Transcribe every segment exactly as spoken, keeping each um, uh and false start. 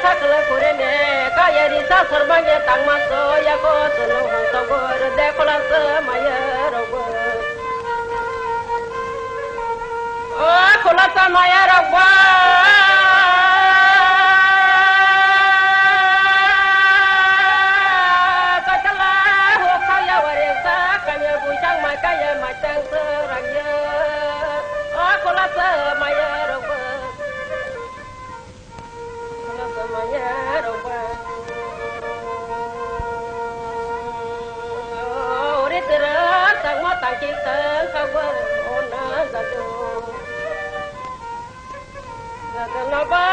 Kala kurene kaya risa sarmanya tangma so yako sunu hong togor de kola se maya rogo. O khulasa maya rok ba. Kachala ho khaya ware sa kanya buisang mai kaya mai tang serang ya. O khulasa maya rok ba. Ore tera tangma tangki tang kabar ona jadu. Jadu naba.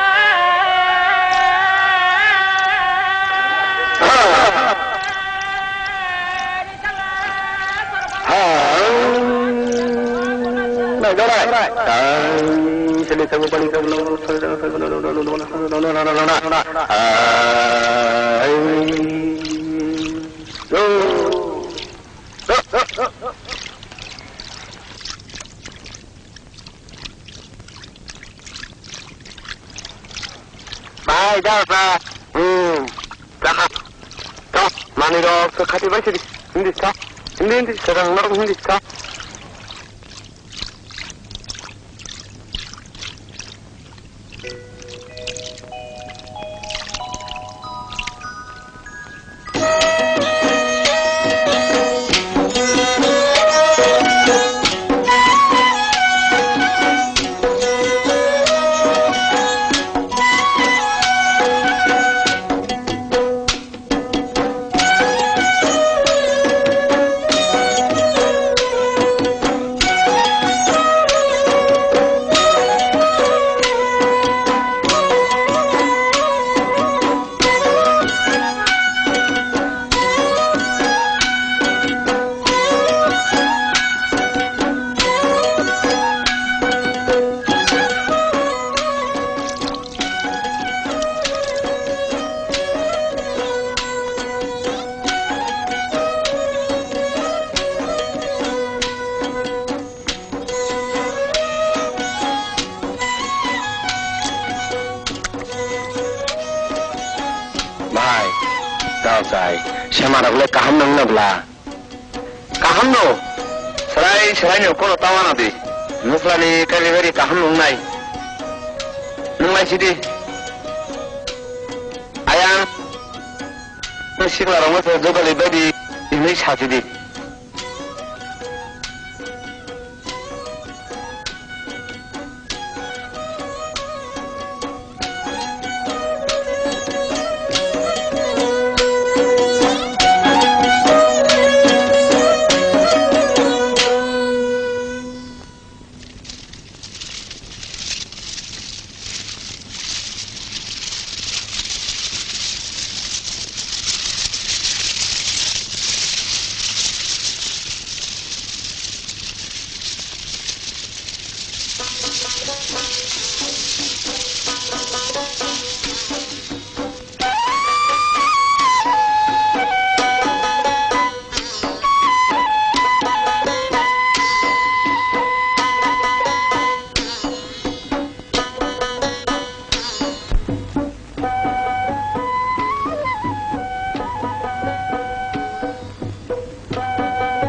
Bai, da, da. Hmm. Jaha. To, mani rok, to khati bai sidi. Hindi sa. Hindi, hindi, sarang norok hindi sa. Bhai, tao chai, sema rok le kaham nang na bla? Kaham no, serai serai no kono tawana di. Nukla ni kari kari kaham nung nai. Nung nai sidi. Ayang, sikla rok no jogali bai di, hinui sa sidi.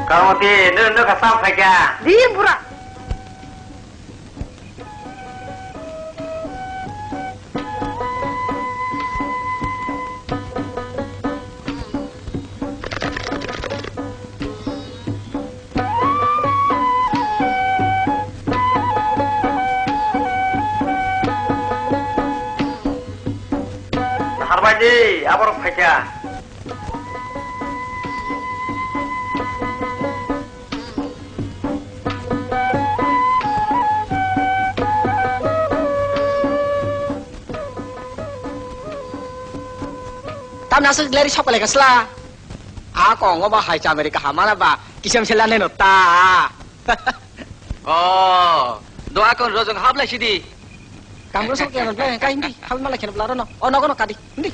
Kamoti, nung, nung ka sam khaikha? Di, bura. Harbaidi, aborok phaikha. Tamni aswk leri sok lai kasla. A kongo ba hai chamari kaham mana ba kisam se lane no ta. Oh, do akon rojong hap lai sidi. Kamro sok ya no kai hindi hap malai khen bla rono. Oh, nogo no kadi hindi.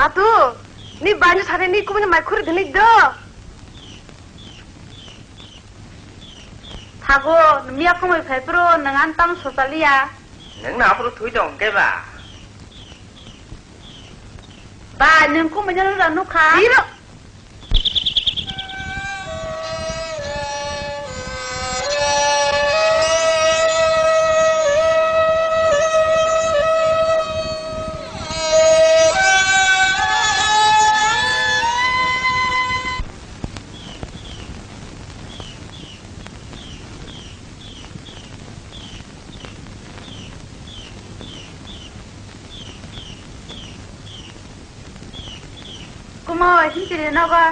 Atu, ni bani sari ni kumuni mai khuri dini do. Thago, miya kumui phai phuru nwng ang tamo sochaliya. Nwng na aphuru thui tong khe ba? Ba, nwng kumui no nukha. Iro. Kumo, himchiri nogo.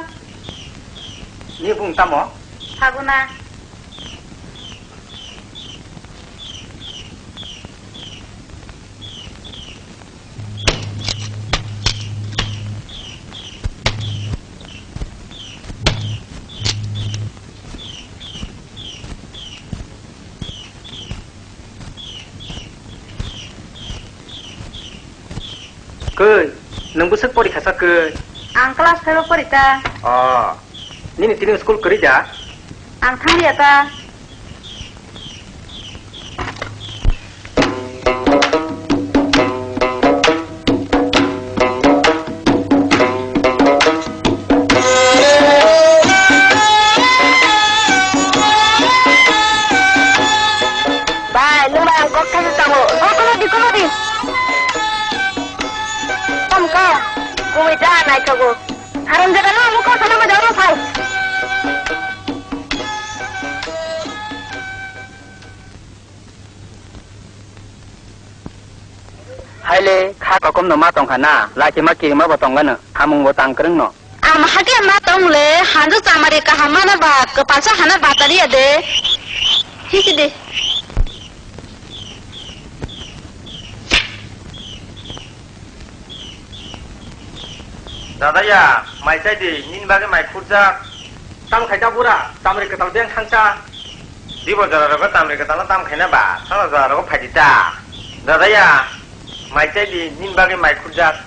Ni bung tamo? Phaguna. Koi, nwng bwswk pori khasa koi? Ang class five o pori ta. Oh, nini tini school kwrwi da? Ang thangliya ta. Bai, nwng bai ang kok thaisa tongo. O, kono di, kono di. Kom ka, kumui da naithogo. Haram jaga no, mukha sana ma jaga no phai. Haile, kha kokomno ma tongkha na, lachima kirima bo tongkha no, hamung bo tang kwrwngno. Ang hake ma tong le, hanjo chamari kaham mana ba, kwpalsa hana batari ya de. Hisi de. Dadaya, mai chai di, nini bagwi mai khurjak. Tam khai ta bura, chamri kwtal beng thangcha. Dibo jora rogo chamri kwtal no tam khaina ba, thangna jora rogo phai di ta. Dadaya, mai chai di, nini bagwi mai khurjak.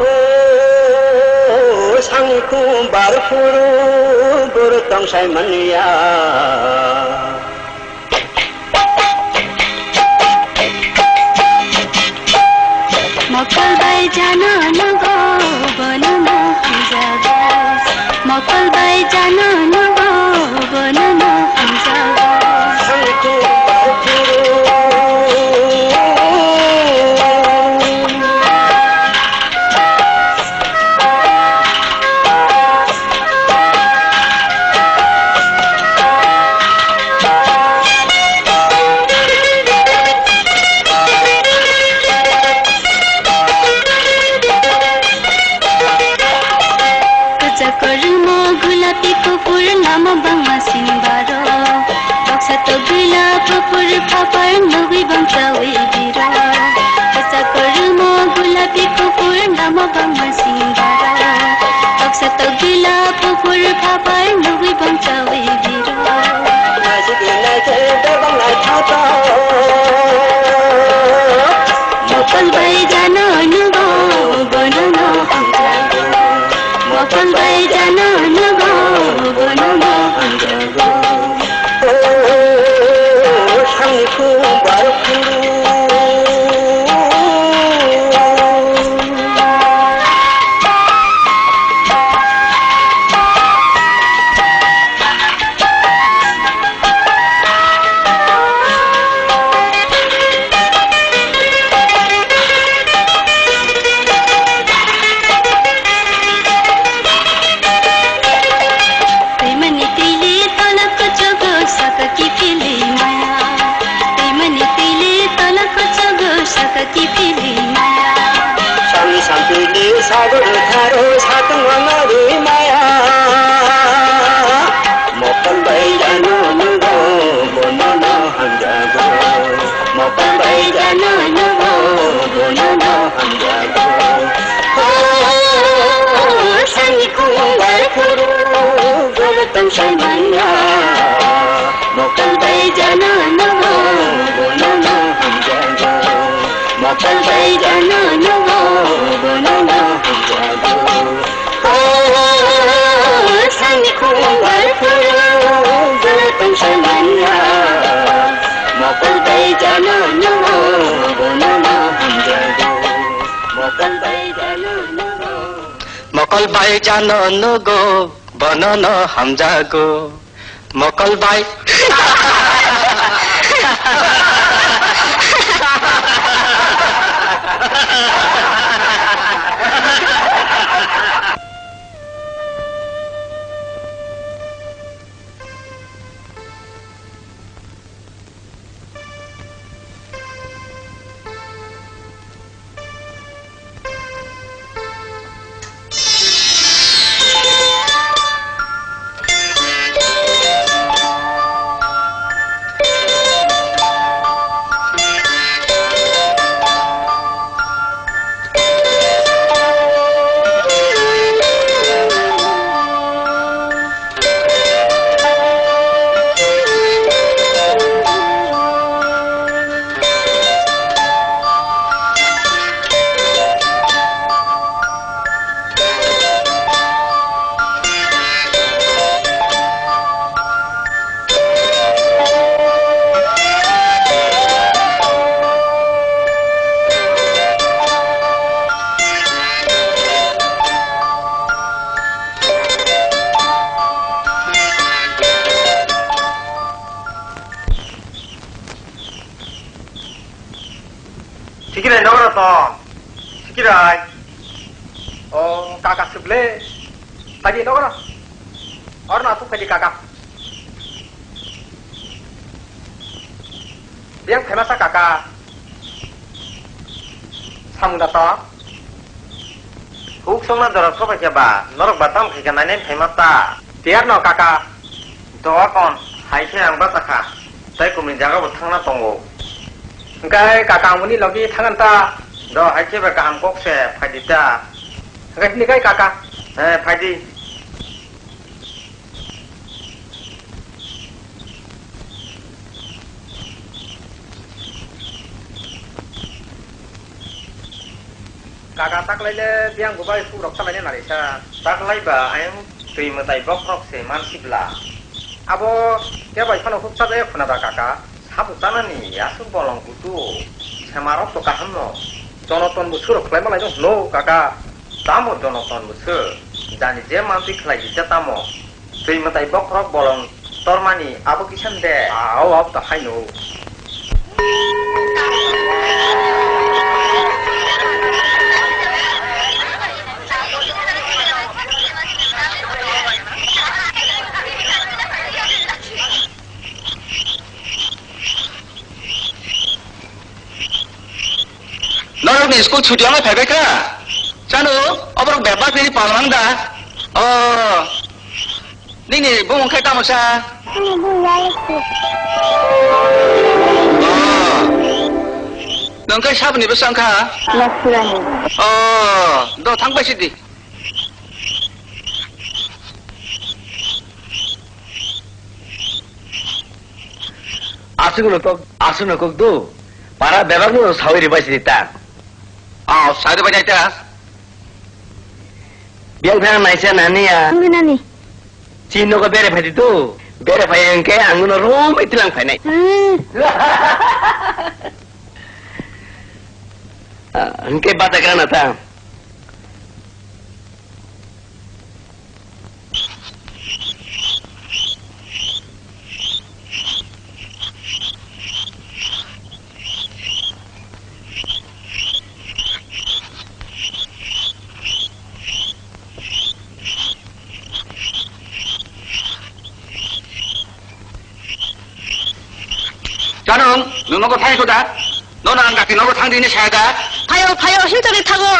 O sangni khum bar phuru bor tong Saimanya. Mokol bai jano nogo, bono no hamjago. Mokol bai jano nogo, bono no hamjago. Kwchak kwrwngmo gulapi kuphur lama bangma sini baro. Baksa togwila kuphur khapar nugwi bangchawi biro. Kwchak kwrwngmo gulapi kuphur lama bangma sini baro. Baksa togwila kuphur khapar nugwi bangchawi biro. Mokol bai jano nugo, bono no hamjago. Mokol bai jano nugo, bono no hamjago. O, sangni khum bar khuru. Twimani twili tolap kuchugo saka kiphilwi maya. Twimani twili tolap kuchugo saka kiphilwi maya. Sami sampili sago tharo satung wangarwi maya. Mokol bai jano nugo, bono no hamjago. Mokol bai jano nugo, bono no hamjago. O, sani khumbar khuru, goro tong sai manya. Mokol bai jano nugo, bono no hamjago. Mokol bai jano nugo, bono no hamjago. O, sani khumbar khuru, goro tong sai manya. Mokol bai jano nugo, bono no hamjago. Mokol bai jano nugo. Mokol bai jano nugo, bono no hamjago. Mokol bai. Sikirai nogoro to. Sikirai. O kaka suble. Phaidi nogoro. Orno asuk phaidi kaka. Biyang phaimasa kaka. Samung da to. Huk songna jora sobai khe ba, norok ba tam khai khe nainai phaima ta. Tiyar no kaka. Do kon, hai khe ang bacha kha. Tai kumni jaga bo thangna tongo. Hwnkhe kaka ang boni logi thangan ta. Do hai khe ba kaham kok se phaidi ta. Hwnkhe hini kai kaka. He, phaidi. Kaka taklaile biyang bubai sukrok salaina narisa. Taklai ba ayang twi mwtai bokhorok se mansibla. Abo kebai phano huk sajaya khuna da kaka, sabo chanani aswk bolong kutu, sema rok to kaham no, jonoton bo surok khlaima lai no hwno kaka, tamo jonoton bo sir, jani je mantwi khlai di je tamo, twi mwtai bokhorok bolong tormani abo kisa de, ao abo to haino. Norokni school chuti wngwi phaibai kha? Chano, oborok bebak nini pal mang da? O, nini bumung khe tamo sa? Ani bumung Lalisi. O, nwng khe saboni bwsa wngkha? Nasirani. O, do thang bai sidi. Aswkno kok, aswkno kok do. Para bebakno sawi ribai sidi ta. O, sawi ribai nai ta. Biyang thang naisa nani ya. Nani nani. Chini nogo bere phai di to. Bere phai hwnkhe ang no romwi tilang phainai. Hmm. Ah, hwnkhe bata kana ta. Chanung, nwng nogo thai suda? Nono ang dakti nogo thang dini saya da? Phayo, phayo, himtani thago.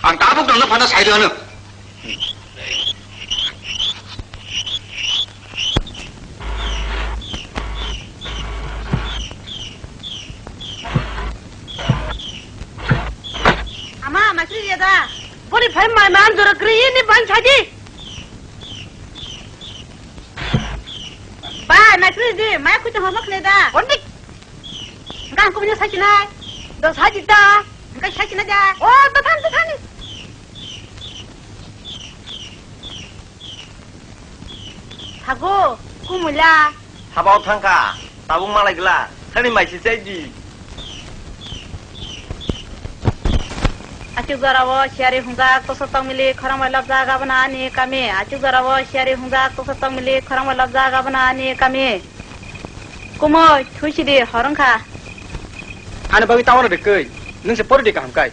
Ang tabuk nono phano sai dono. Ama, masri ya da. Boni phai mai man jora kri ni ban saji. Ba, naisri di, maya kuchung hama khle da. Onik. Gang kumnya sachi nai. Do sachi ta. Engkai sachi na da. O, ta than, ta than. Hago, kumula. Habao thangkha. Tabuk malai gla. Thani maisi chai di. Achuk jora o siyari hungjak, tosa tongmili khorang bai lobjak, abono ani kami. Achuk jora o siyari hungjak, tosa tongmili khorang bai lobjak, abono ani kami. Kumui, thuisidi, hor wngkha. Ani bagwi tamo rwdi kwi, nwng se pori di kaham kai.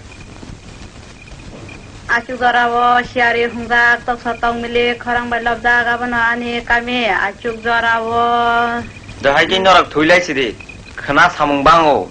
Achuk jora o siyari hungjak, tosa tongmili khorang bai lobjak, abono ani kami. Achuk jora o. Dohai khe norok thuilai sidi, khwna samung bango.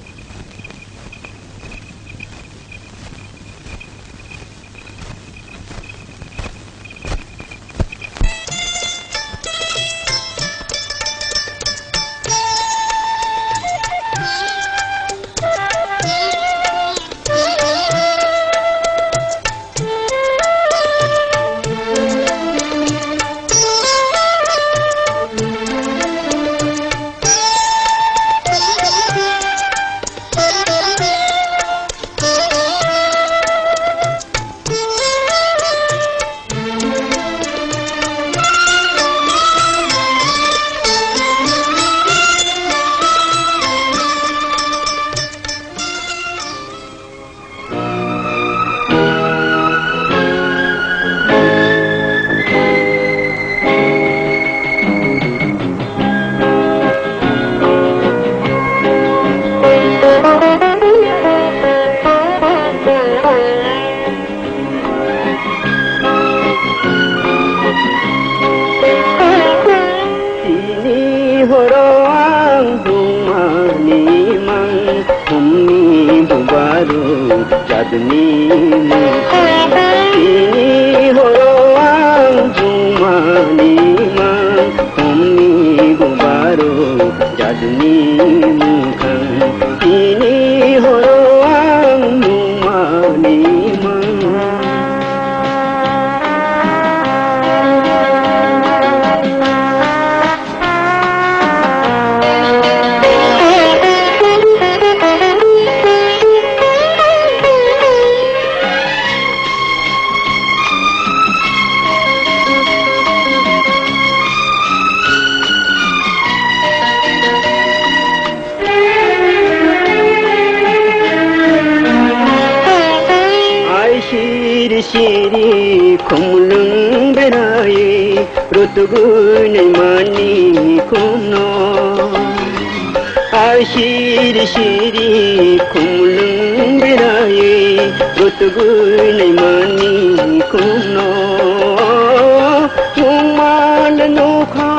Tini horo ang bumani mang, humni bubaru jadni mukhang. Tini horo ang bumani mang, humni bubaru jadni mukhang. Tini horo ang bumani mang. Siri khumlung berai rutugui naimani khumno. Ai siri siri khumlung berai rutugui naimani khumno. Nungmal nukha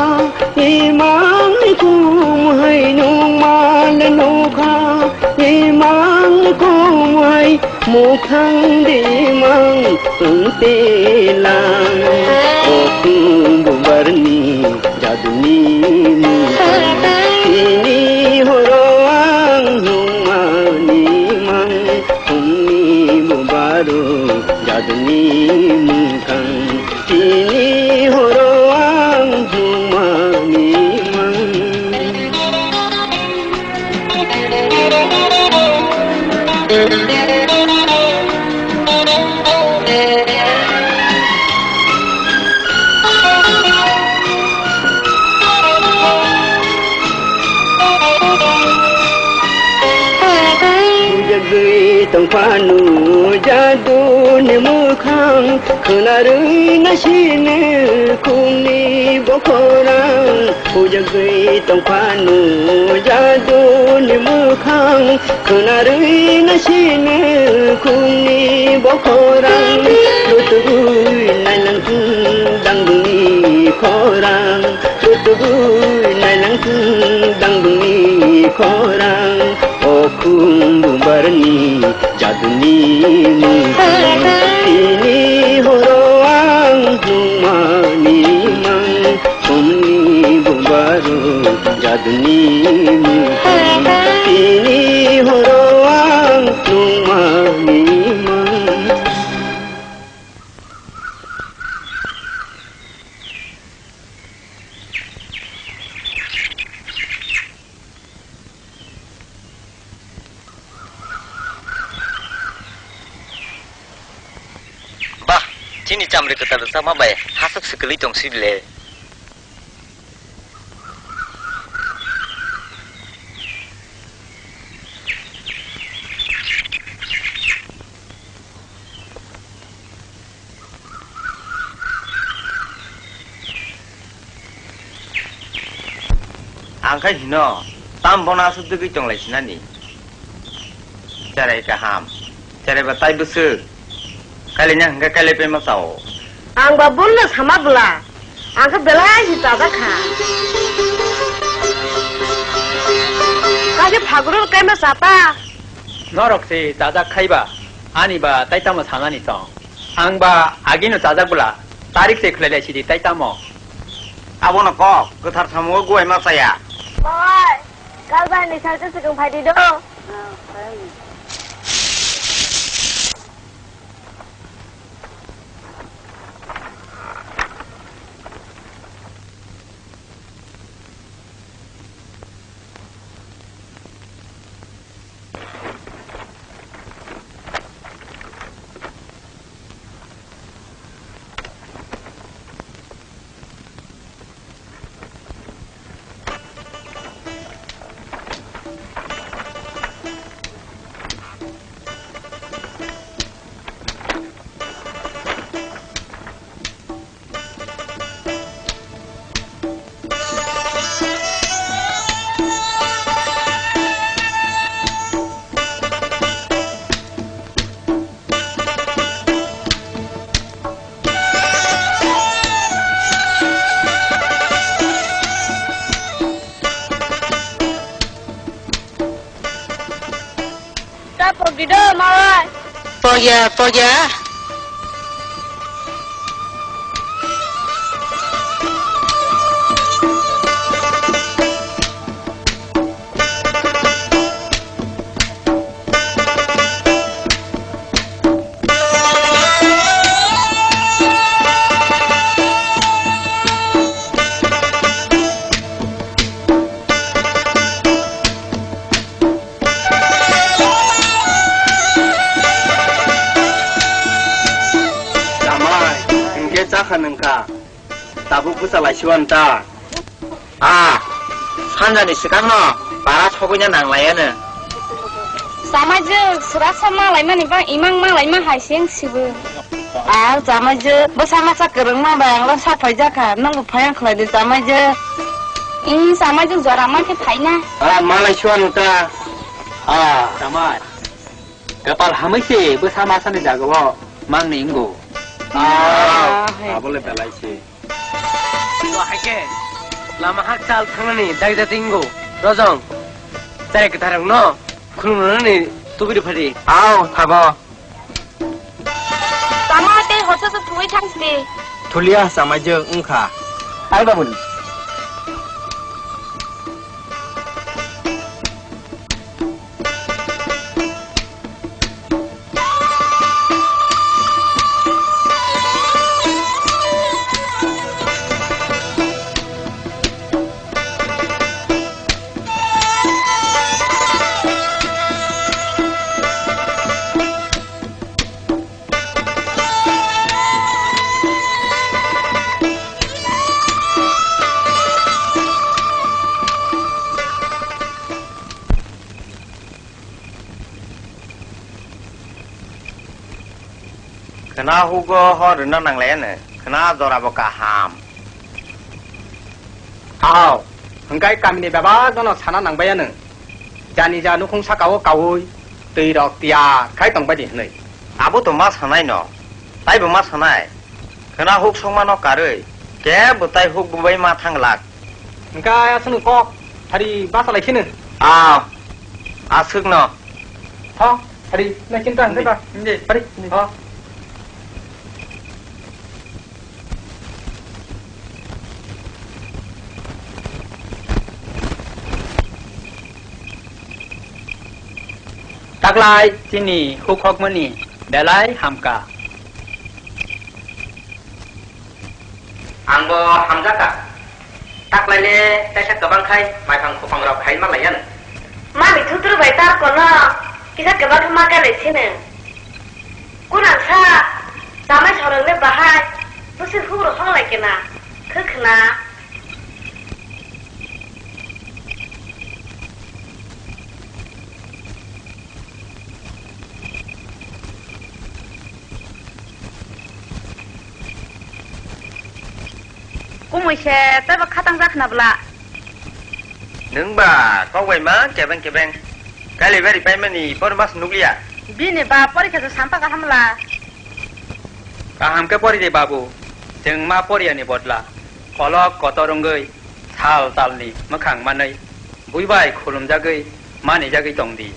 imang khum hai, nungmal nukha imang khum hai. Mukhang demang wngte lang, o khum bubarni jaduni mukhang. Tini horo ang nungmani mang, khumni bubaro jaduni mukhang. Tini horo ang nungmani mang. Jagwi tongphanu jaduni mukhang, khwnarwi nasini khumni bokhorang. Hujagwi tongphanu jaduni mukhang, khwnarwi nasini khumni bokhorang. Lutugwi nailang thung dangdungni khorang, lutugwi nailang thung dangdungni khorang. O khum bubarni jaduni mukhang, tini horo ang nungmani mang. Khumni bubaro jaduni mukhang, tini horo ang nungmani mang. Bah, chini chamri kwtal rwchapma bai hasuk swkali tong sidi le. Ang khe hino, tam bono aswk dwgwi tonglaisina ni? Cherai kaham, cherai ba tai bwswk, kailaina hwnkhe kailai paima chao. Ang ba buino sama bwla, ang khe belai se chajak kha. Kaisa phagurul kaima chata. Norok se chajak khaiba, ani ba tai tamo sanani chong. Ang ba agino chajak bwla, tarik se khwlailai sidi tai tamo. Abono kok, kwthar samungo guai ma chaya. Oi, kal bai ni salsa swkang phai di do. Ta pokdi do, mawai. Pokya, pokya. Jamai, hwnkhe chakha nwngkha. Tabuk bwsa laisiwan ta. A, sanjani swkangno para sogwina nanglaiano. Samajwk swrasa malaimani ba imang malaima hai se wng sibw. Ah, chamaijwk, bwsa masa kwrwngma bai ang lo sak phaijakha, nwngbo phai ang khlai di chamaijwk. Ih, chamaijwk jora mankhe phaina. Ah, malai suan ta. Ah, chamai. Kapal hamai se bwsa masani jagao mangni wngo. Ah, ah, hai. Abo le belai se. To hai khe lama hakchal thangnani dagjati wngo. Rojong, chai kwtharrokno khulumrwnani tubui rw phadi. Ao, thabo. Tama tei hocho se thungwi thang sidi. Thulia chamaijwk wngkha. Ai babuni. Khwna hugo hor rwna nanglaiya no, khwna jorabo kaham. Ao, hwnkhe kamini bebak jano sana nangbaiya no. Jani ja nukhung sakao kaui, twi rok tiya khai tongbaidi hwnwi. Abo to ma sanai no, taibo ma sanai. Khwna huk songmano karwi, kebo tai huk bubai ma thanglak. Hwnkhe aswkno kok, hari basa lai kheno. Ah, aswkno. Tho, hari, nai chinta hwnkhe ba. Hindi. Hari, hindi. Oh. Taklai chini hukhokmani belai hamkha. Angbo hamjakha. Taklaile teisa kwbang khai maiphang khopang rok khai ma laiyan. Mami thutru bai tar kono kisa kwbang ma khe lai sini. Kunang sa chamai sorok le bahai bwswk huk rok hok lai kena khwkhwna. Kumui se teibo khatang jak khna bwla. Nwng ba kok bai ma kebeng kebeng. Kali bari paimani por mas nukliya. Bini ba porikha se sampa kaham la. Kaham khe pori de babu. Chwng ma poriya ni bodla. Kolok kotor wngwi. Sal talni mwkhang manwi, bui bai khulumjagwi, manijagwi tong di.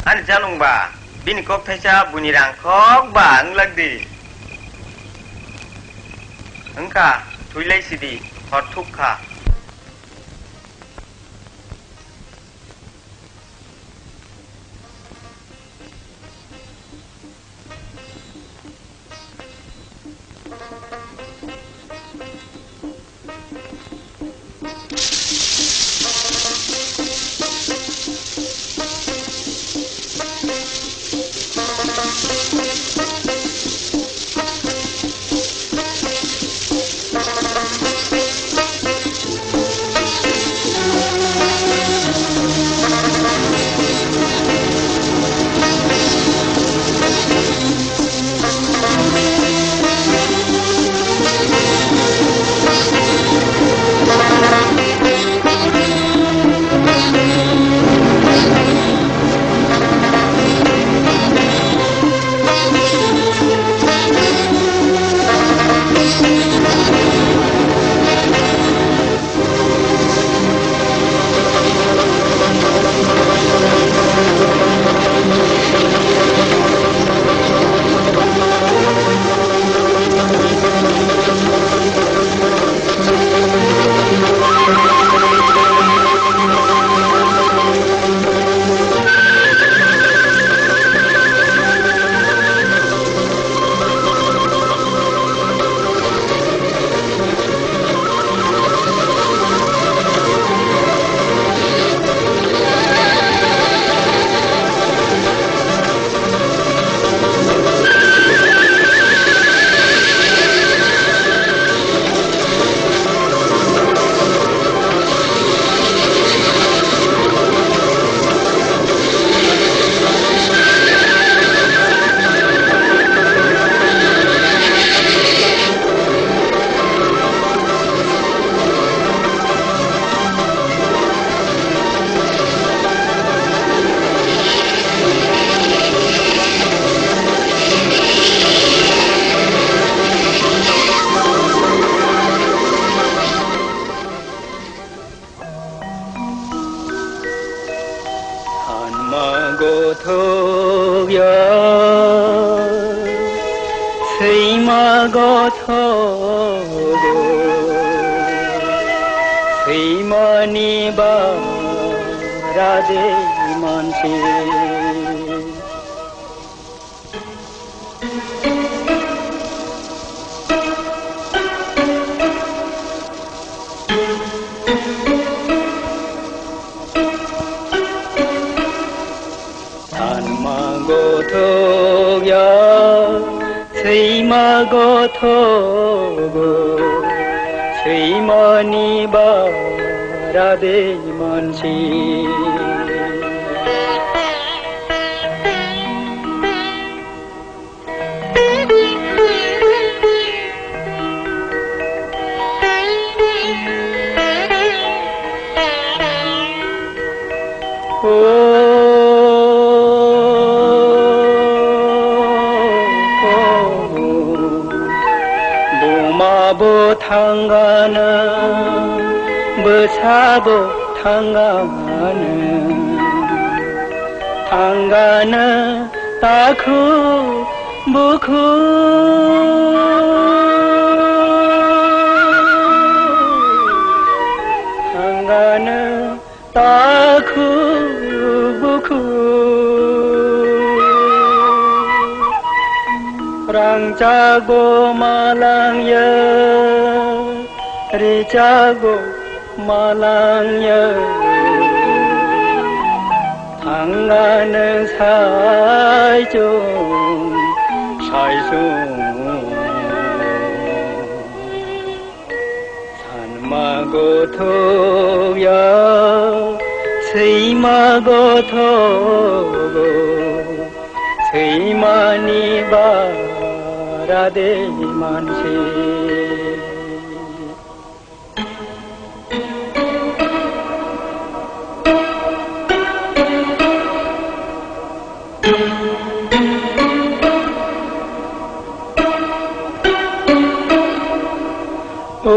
Ani janung ba, bini kok thaisa buini rang khok ba wng lak di. Wng kha, thwi lai sidi, hor thuk kha. Gothok ya, sima gothok, sima ni bara de mansi. Sanma gothok ya, sima gothok, sima ni bara de mansi. Buma bo thangana, bwsa bo thangana, thangana. Takhu bukhu thangana, takhu bukhu rangchago malangya, richago malangya. Thangana saichung, saichung. Sanma gothok ya, sima gothok, sima ni bara de mansi. O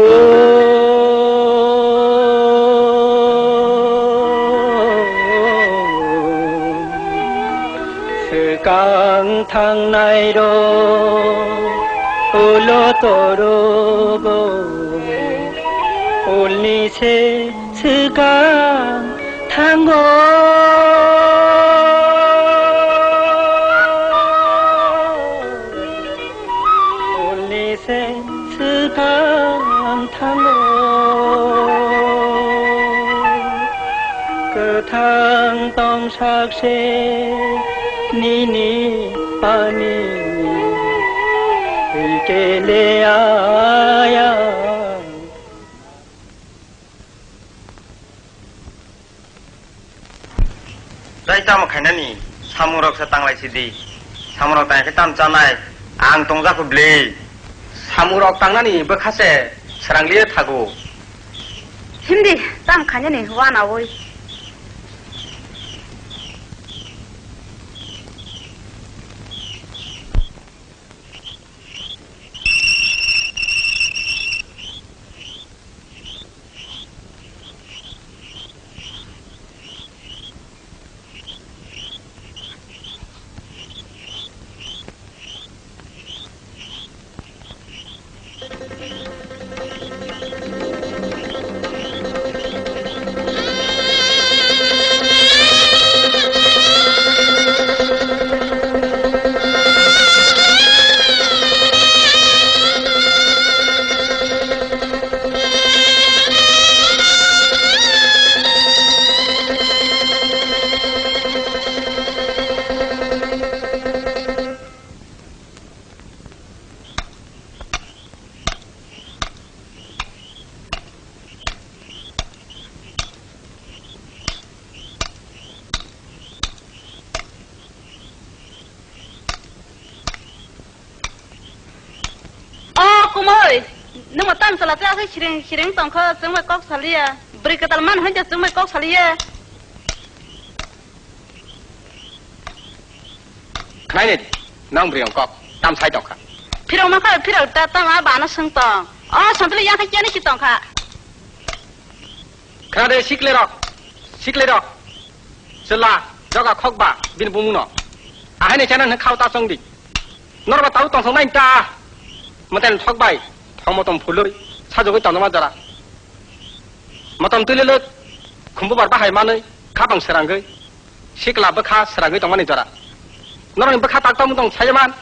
swkang thangnai rok ulo torogo, ulni se swkang thango. Ulni se swkang thango. Kwthang tongsak se nini ani rikele aya. Tei tamo khainani? Samungrok se tanglai sidi. Samungrok tangya khe tamo chanai? Ang tongjakho bwlwi. Samungrok tangnani bwkha se srang liya thago. Himdi, tamo khainani wanaui. O Kumui, nwng bo tamo chwla se aswk sireng sireng tongkha, chwng bai kok saliya. Bwrwi kwtal man hwnja chwng bai kok saliya. Khnaini, nang bwrwi ang kok, tam sai tongkha. Phirok ma kha, phirok ta, tamo bana swng tong. O Santuli yang kha kiyani si tongkha. Khna de, sikle rok, sikle rok. Chwla. Joga khok ba bini bumung no. Ahai ni chana hwn khao ta chong di. Nor ba tau tong song nai ta. Moten thok bai. Thok motom phuloi. Sajogoi tong ma jora. Motom twi lwlwk, khumbu bar bahai manwi, kha bang srangwi, sikla bwkha srangwi tongmani jora. Norokni bwkha tak tongmung tong sayaman.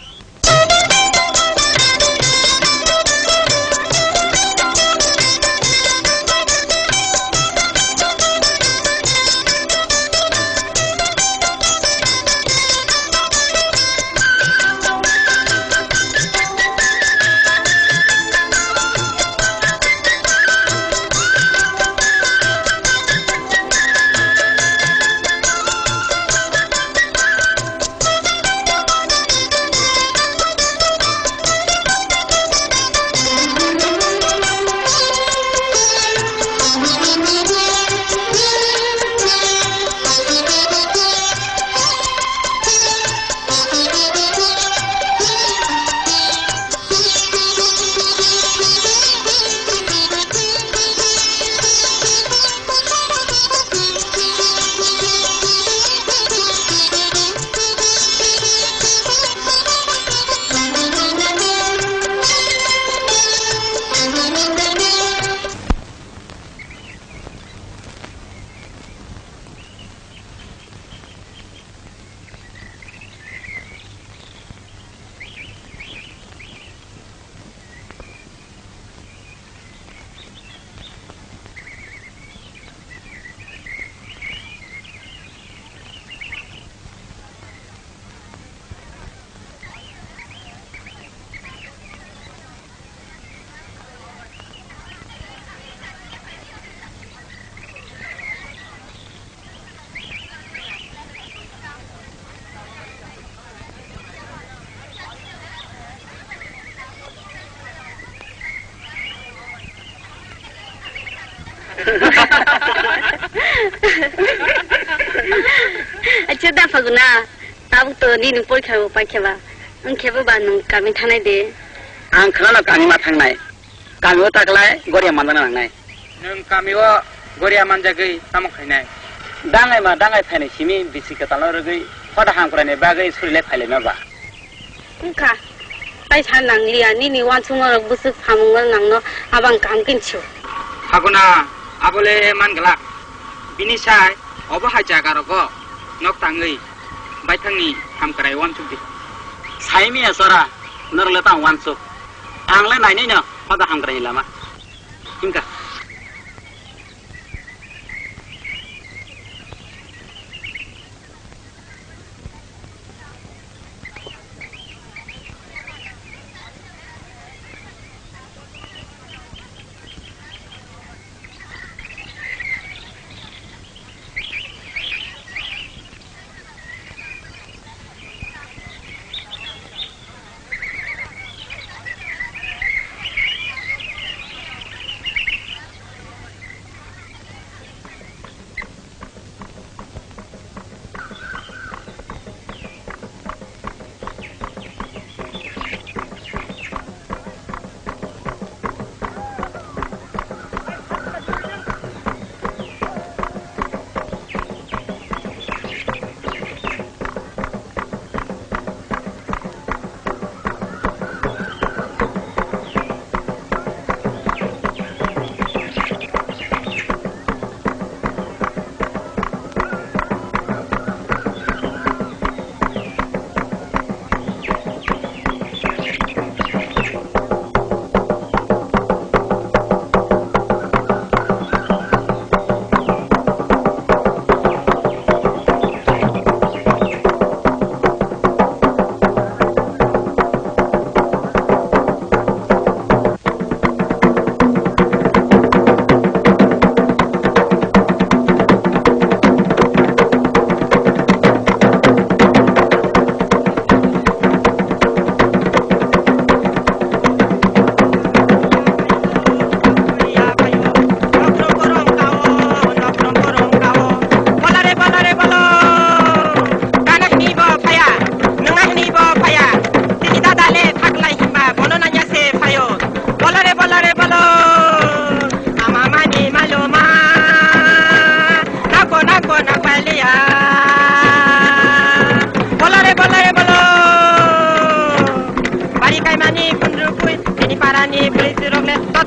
Acha da Phaguna, tabuk to nini porikha bo paikhe ba, wngkhe bo ba nwng kami thanai de. Ang khwnano kami ma thangnai. Kami o taklai goria manjana nangnai. Nwng kami o goria manjagwi tamo khainai? Dangai ma dangai phainai simi bisi kwtalno rwgwi hoda hamkraini bagwi surilai phailaima ba. Wngkha, tai sa nangliya, nini uansukma rok bwswk samung rok nangno abang kaham khe sio. Phaguna, abole man glak. Bini sai obo hai jaga rogo nok tangwi baithangni hamkrai uansuk di. Sai miya chora, norok le tang uansuk. Ang le nainai no hoda hamkrai ni lama. Himkha.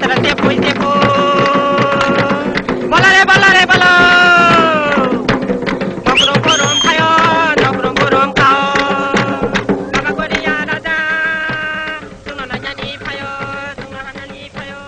Tara tepui tepo. Bala re, bala re, bala. Nokrom borom phayo, nokrom borom kao. Baba Goriya raja. Chwngno nainani phayo, chwngno hanani phayo.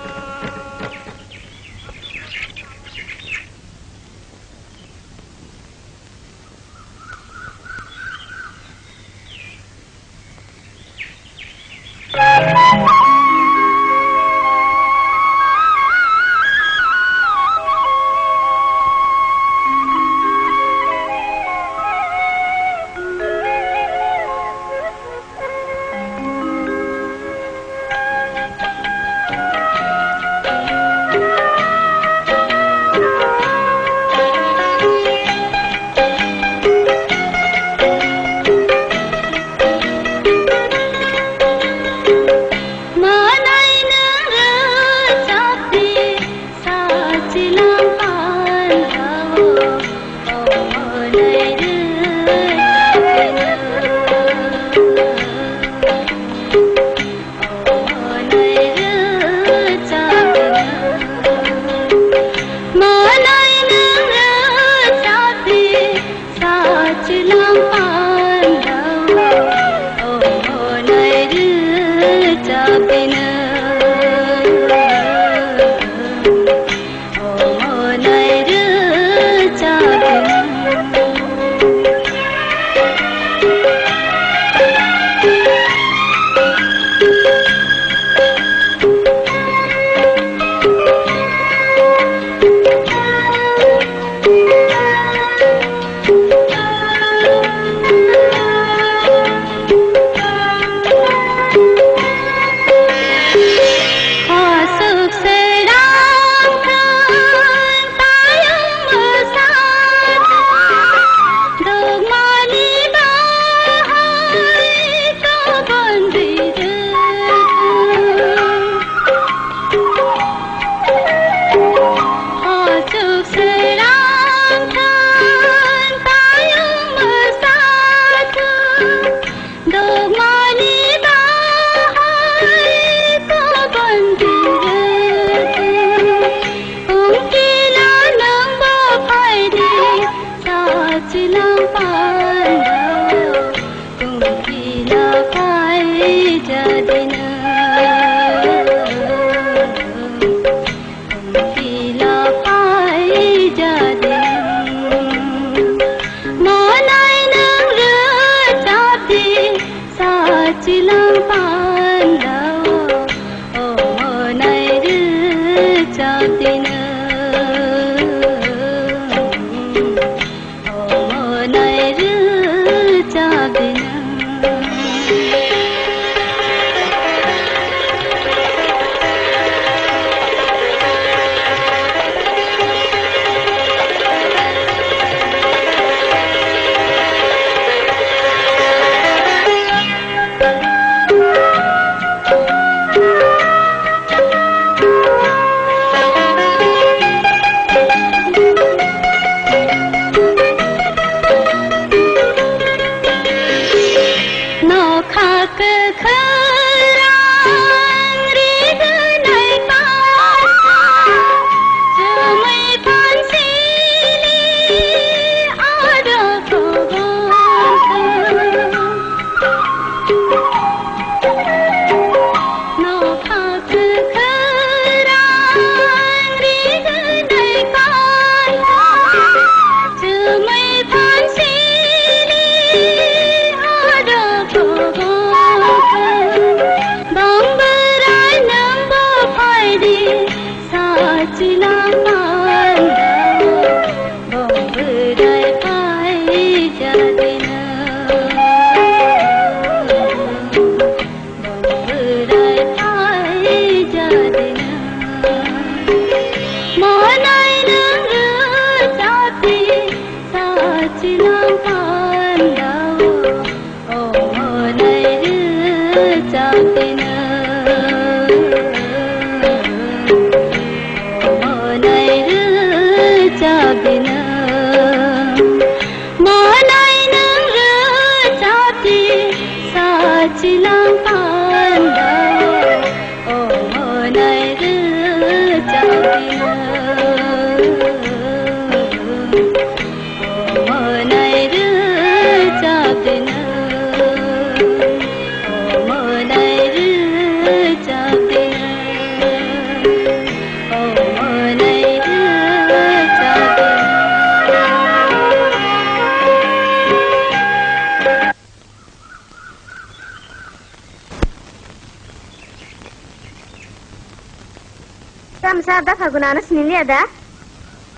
Da Phaguna, ano siniliya da?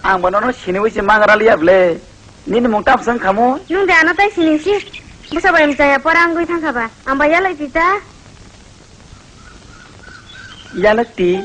Ang bo nono siniwi se mangra liya ble. Nini mung tamo se wngkha mo? Nwng de ano tai sining si. Bwsa bai mwchaya pora wngwi thangkha ba. Ang bai yalai twi ta. Yalak ti.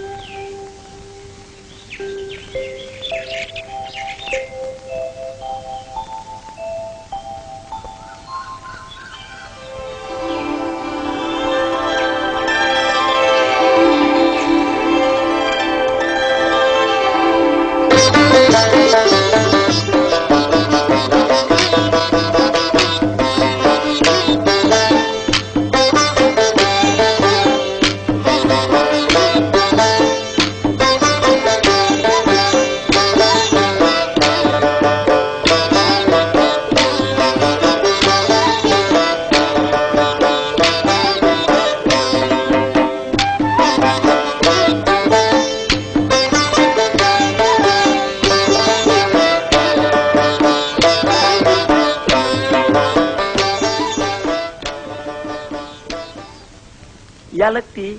Yalakti.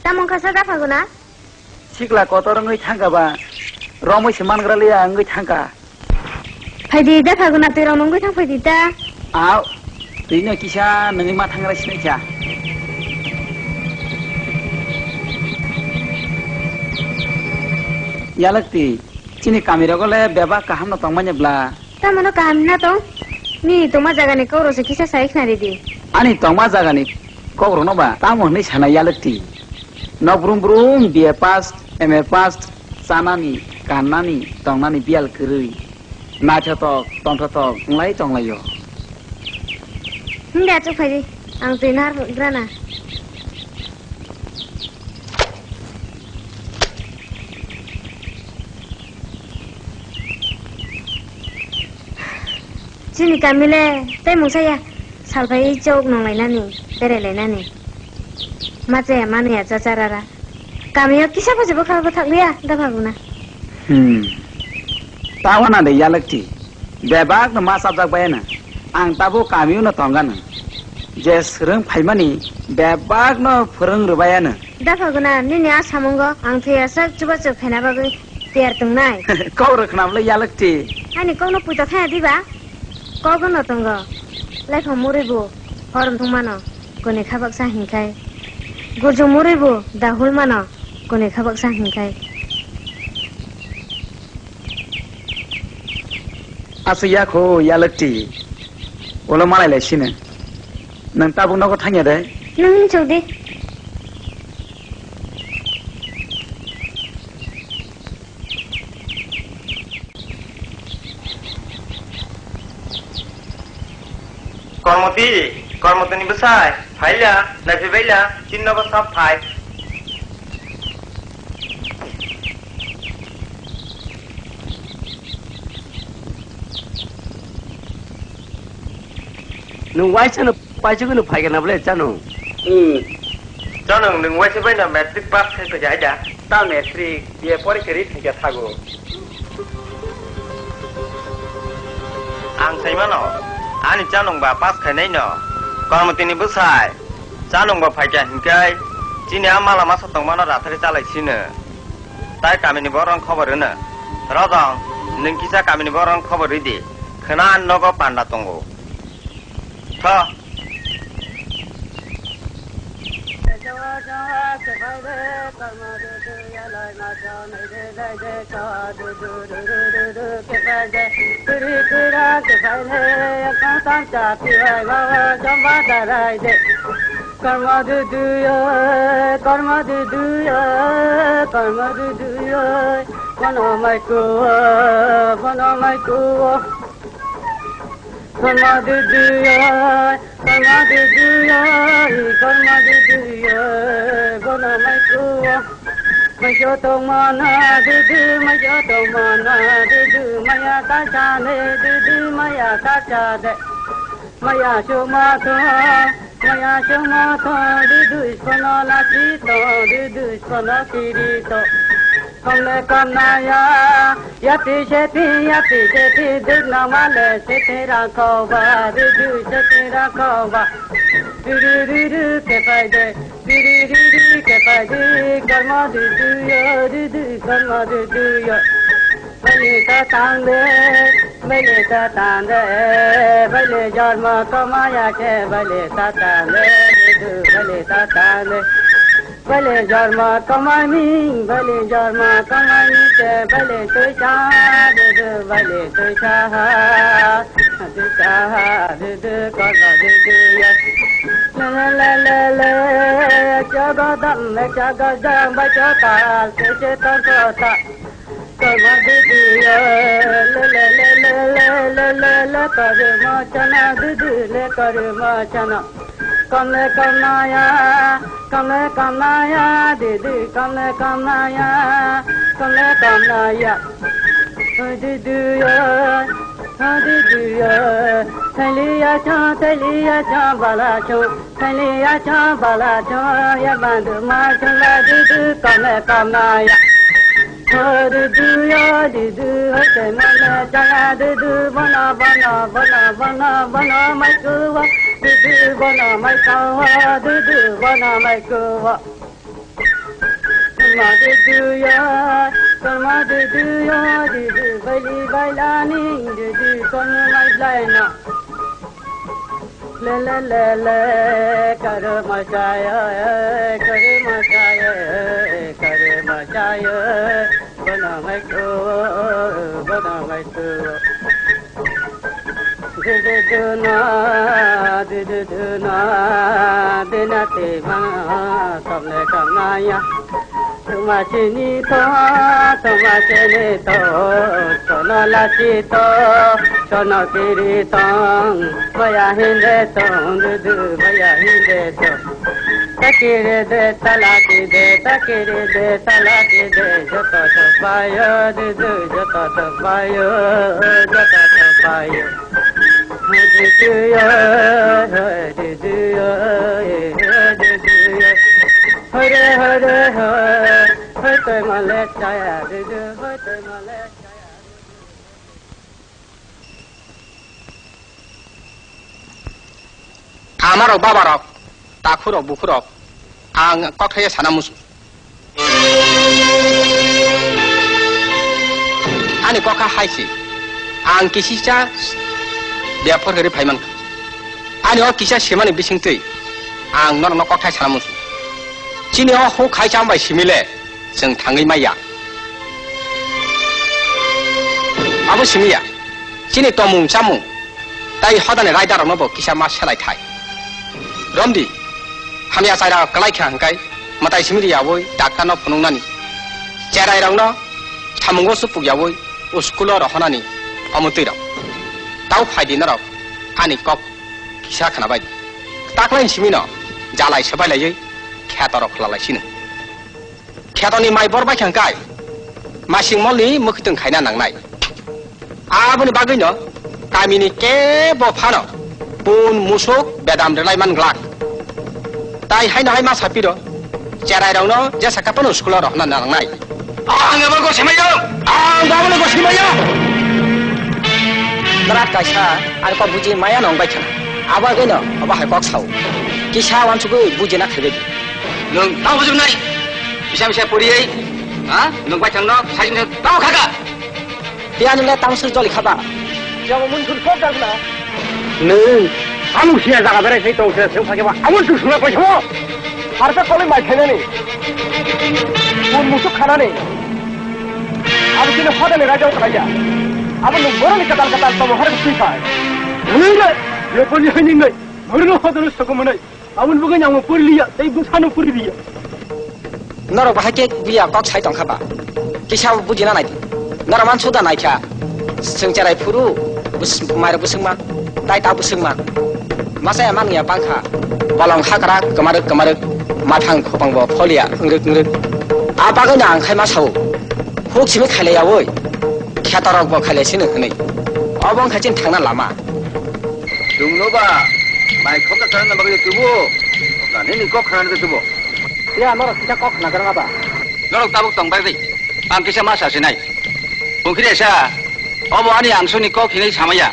Tamo wngkha sa da Phaguna? Sikla kotor wngwi thangkha ba, romwi se mangra liya wngwi thangkha. Phaidi da Phaguna, twi rok nungwi thang phaidi ta. Au, twi no kisa nungwi ma thangra sinai kha. Yalakti, chini kami rogo le bebak kaham no tongmani bla. Tamo no kaham na tong? Nini tongma jaga ni kok rok se kisa sai khna ri di. Ani tongma jaga ni kok rok no ba tamo hwnwi sana Yalakti. Nok brum brum B A pass, M A pass, chanani, kannani, tongnani biyal kwrwi. Naithotok, tongthotok, wng lai tong lai o. Hwnde achuk phai di, ang twi nar grana. Chini kami le tei mungsa ya, sal phai chok nong lainani, berai lainani. Ma chaya, ma nui ya, cha cha ra ra. Kamio kisa pho se bwkha bwthak liya, da Phaguna. Hmm. Tamo na de Yalakti. Bebak no ma chapjak bai ano. Ang tabuk kamio no tong gano. Je swrwng phaimani bebak no phwrwng rwbai ano. Da Phaguna, nini a samungo ang thwiya sak chubachu khaina bagwi tiyar tongnai. Kok rw khna bwle Yalakti. Ani kok no puito thaya diba? Kok no tongo. Laiphang murui bo hor thung mano, kwnwi kha baksa hinkhai. Gurjung murui bo dahul mano, kwnwi kha baksa hinkhai. Aswk ya kho Yalakti. Ulo malai lai sino. Nwng tabuk nogo thangya de? Nwng hinchuk di. Kormoti, Kormoti ni bwsai, phaila, naiphi baila, chini nogo sab phai. Nwng waisa no paisugwi no phaikha na bwle, Chanung? Hmm. Chanung, nwng waisa bai no matric pass khai phaikha hai da? Ta matric, B A porikha ri phaikha thago. Ang sai mano, ani Chanung ba pass khainai no. Kormoti ni bwsai, Chanung ba phaikha hinkhai, chini a mala masa tongmano rathari chalai sino. Tai kamini borok khobor rwno. Rodong, nwng kisa kamini borok khobor rwdi. Khwna nogo panda tongo. Tho. Kormo dudu oi, kormo dudu oi, kormo dudu oi, bono mai kuo, bono mai kuo. Kormo dudu oi, kormo dudu oi, kormo dudu oi, bono mai kuo. Mai kuo tongmano dudu, mai kuo tongmano dudu, maya ta chane dudu, maya ta chade. Maya chuma thong, maya chuma thong, dudu iskono lachi thong, dudu iskono kiri thong. Komle komnaya, yati seti, yati seti, dudna male seti rakhoba, dudu seti rakhoba. Ri ri ri ri ke pai de, ri ri ri ri ke pai de, kormo di du yo, di di kormo di du yo. Bali ta tang de, bali ta tang de, bali jormo komaya ke, bali ta tang de, di du bali ta tang de. Bale jormo kamani, bale jormo kamani te, bale tuisa dudu, bale tuisa ha, tuisa ha dudu, kogo dudu ya. La la la la la, chogo dam, chogo dam, ba chotal, se se ton kota. Kama dudu ya, le le le le le le le le, kare ma chana dudu, le kare ma chana. Kamle kamnaya, kamle kamnaya, dudu, kamle kamnaya, kamle kamnaya. Dudu ya, dudu ya, thaliya cha, thaliya cha, bala cha. Thaliya cha bala cha ya bandu ma chula dudu kamle kamnaya. Ho dudu ya dudu ho te mole chaya dudu bono bono bono bono bono mai kuwa. Dudu bono mai kuwa dudu bono mai kuwa. Ma dudu ya, ma dudu ya dudu bali balani dudu kono mai blaina. Le le le le, kare ma chaya, kare ma chaya, kare ma chaya, bana mai ko, bana mai ko. De de de na, de de de na, de na te ma, kam le kam na ya. Tuma chini to, tuma chini to, sono lachi to, sono kiri tong, maya hinde tong, dudu maya hinde tong. Takiri de, talaki de, takiri de, talaki de, joto to payo, dudu joto to payo, joto to payo. Dudu yo, dudu yo, dudu yo. Hare hare hare, hoi toi male chaya dudu, hoi toi male chaya dudu. Amarok, babarok, takhurok, bukhurok, ang kokthaiya sana musu. Ani kokha hai se, ang kisisa bepar hori phaiman. Ani o kisa semani bisingtwi ang norokno kokthai sana musu. Chini o huk hai cham bai simile chwng thangwi maya. Abo simiya, chini tomung chamung tai hodani raidarokno bo kisa ma selai thai. Romdi, hamya chaira kwlai kha hwnkhe mwtai simi riyawi daktarno phunuknani, cherairokno samungo supuk yawi uskulo rohonani omo twi rok. Tau phaidi norok ani kok kisa khwnabai. Taklaini simino jalai swbai laiwi khetorok khwlalai sino. Khetoni mai bor bai kha hwnkhe masing molni mwkhwtwng khaina nangnai. Aboni bagwino kamini kebo phano pun musuk bedam rwlai man glak. Tai haino hai ma sapiro, cherairokno jesa khe phano school-o rohorna nangnai. Ang abo gosai maya! Ang abo gosai maya! Berat kaisa, ang kok buji maya nong bai khana. Abo bagwino abo hai kok sao. Kisa wansugwi bujina khaibai di. Nwng tamo bujuknai? Misa misa poriwi, ha? Nwng baithangno saising tamo khaka? Tei ani le tamo sir joli khaba? Jabo mun thun kok dagna. Nwng tamo siya jaga berai sai tong se seng phakhe ba amon tu sura paisamo. Harsa koloi mai khainani. Mun musuk khanani. Abo kini hodani raja utlaiya. Abo nwng boroni kadal kadal tomo har twi phai. Nwng le, le poni hai nwng nai. Borno hodano sokomonai. Aboni bagwi ang pori liya, tei bwsano pori liya. Norok bahai khe buya kok sai tongkha ba? Kisa bujina nai di. Norok man suda nai kha. Chwng cherai phuru, bwswng, mairok bwswngma, tai ta bwswngma. Masa ya man ya bangkha. Bolong hakra kwmarwk kwmarwk, mathang khopang bo pholiya wngrwk wngrwk. A bagwi no ang khai ma sao. Huk simi khailai yawi, khetorok bo khailai sino hwnwi. Obo wngkha chini thangna lama. Chwngno ba mai khoksa sanani bagwi tubu. Nini kok khanani tubu. Ya, norok kisa kok khna kwrwng ba. Norok tabuk tong bai di. Ang kisa ma sa sinai. Bungkhiresa, obo ani angsuni kok hinwi samaya.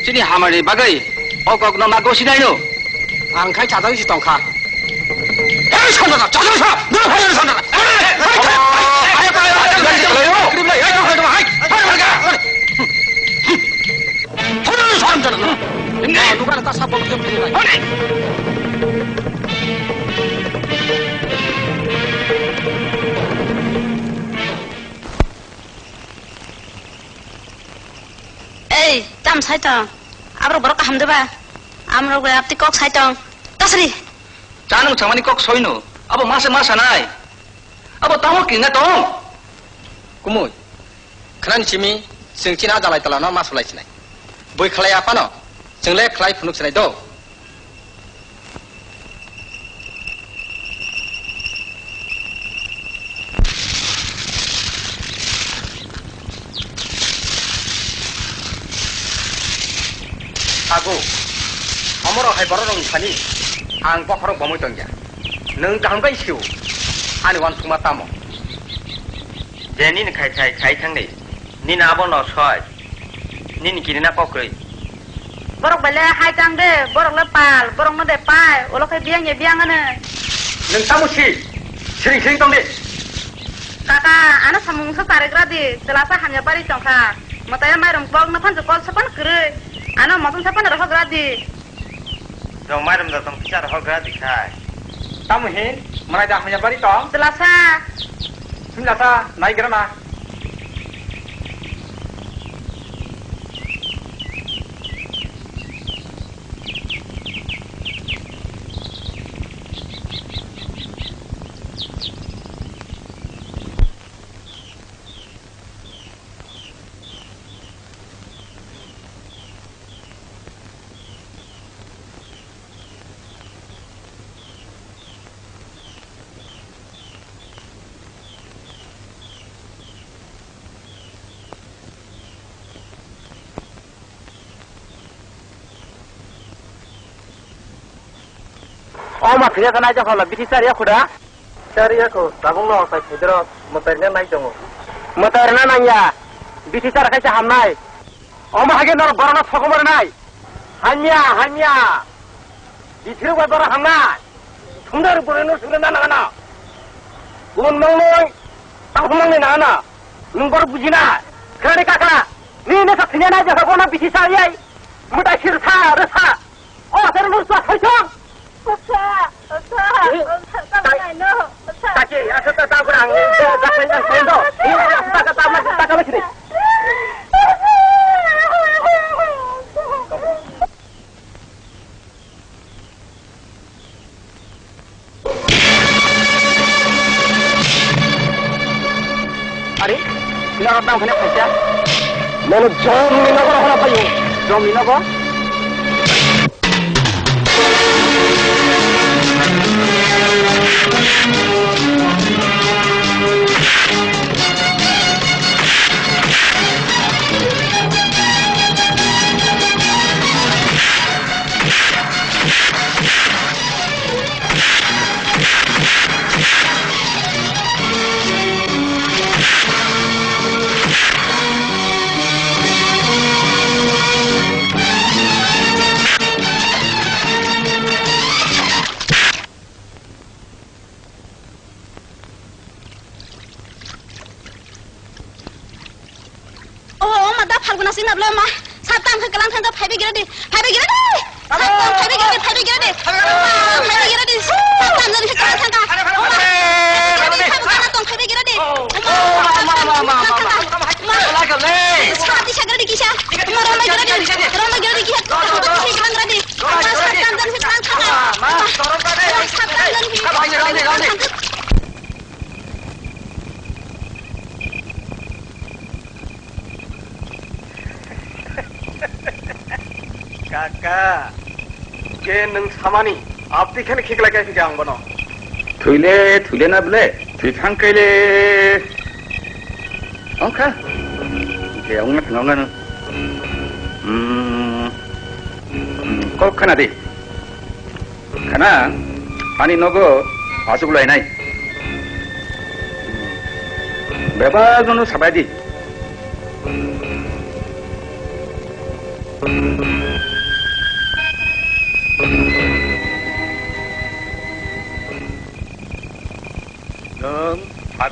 Chini hamani bagwi o kokno ma gosi naino. Ang khai chajak si tongkha. Hei, Santana, chajak sa! Nang hai, Santana! Hei, hei, hei, hei, hei, hei, hei, hei, hei, hei, hei, hei, hei, hei, hei, hei, Santana! Hei, nukha na ta sabon jom kiri bai. Ei, tam sai tong. Aborok borok kaham de ba? Amrok bai apti kok sai tong. Tasri. Chano changmani kok soino. Abo masa masa nai. Abo tamo kinga tong. Kumui. Khnani simi, chwng chini a jalai talano ma sulai sinai. Bui khlai aphano, chwng le khlai phunuk sinai do. Ago, omoro hai borok rok thani, ang bokhorok bomwi tongya. Nwng kaham khe sio, ani uansukma tamo? Je nini khai khai khai thangni, nini abo no soi, nini kinina kokrwi. Borok bai le hai tang de, borok le pal, borok no de pai, ulo khe biyang ya biyang ano. Nwng tamo si, siring siring tong de. Kaka, ano samung sa charigra di, chwla sa hamya bari tongkha. Mwtaya mairum kok no phanchu kol sapan kwrwi, ano mosom sapan rohogra di. Jong mairum da tong kichar hogra dikhai. Tamo hin, manai da hamya bari tong? Chwlasa. Chwlasa, nai gra na. O ma, phiyasa nai jokhala, bithi chariya khuda? Chariya kho, tabuk no sai phedro, mwtai rina nai tongo. Mwtai rina nangya, bithi chara khaisa hamnai. Omo hage norok borokno sokomor nai. Hamya, hamya. Bithirok bai borok hamnai. Sundar borokno sundar na nangana. Bun mangnoi, tang mangnoi nangana. Nwng borok bujina. Khani kaka. Nini sa thini nai jaka bono bithi sa yai. Mutai sir sa, resa. O, sir nur sa sai thong. Osa, osa, osa, tamo nai no, osa. Kaki, asa ta ta kurang, ta ta ta ta ta ta ta ta ta ta. Are, sila rotang phane phaisa. Nono jom ni nogo rohona phayo. Jom ni nogo? Oh, oh, ma da Phalguna sina bla ma. Sab tang khe kalang thang phaibe gira di. Phaibe gira di. Sab tang phaibe gira di, phaibe gira di. Phaibe gira di. Sab tang jani khe kalang thang. Oh, ma. Phaibe gira di, phaibe gira di. Oh, ma, ma, ma, ma, ma, ma. Ma. Sab di sagra di kisa. Ma, rama gira di. Rama gira di kisa. Kalang gira di. Ma, sab tang jani khe kalang thang. Ma, ma. Sab tang jani khe kalang thang. Kaka, je nwng samani, abdi khani khiklai kai phika ang bono. Thwile, thwile na bwle, thwi thang kaile. Ongkha, je ongna thang ongna no. Hmm, kok khana di. Khana, ani nogo achuk lainai. Bebak nono sabai di.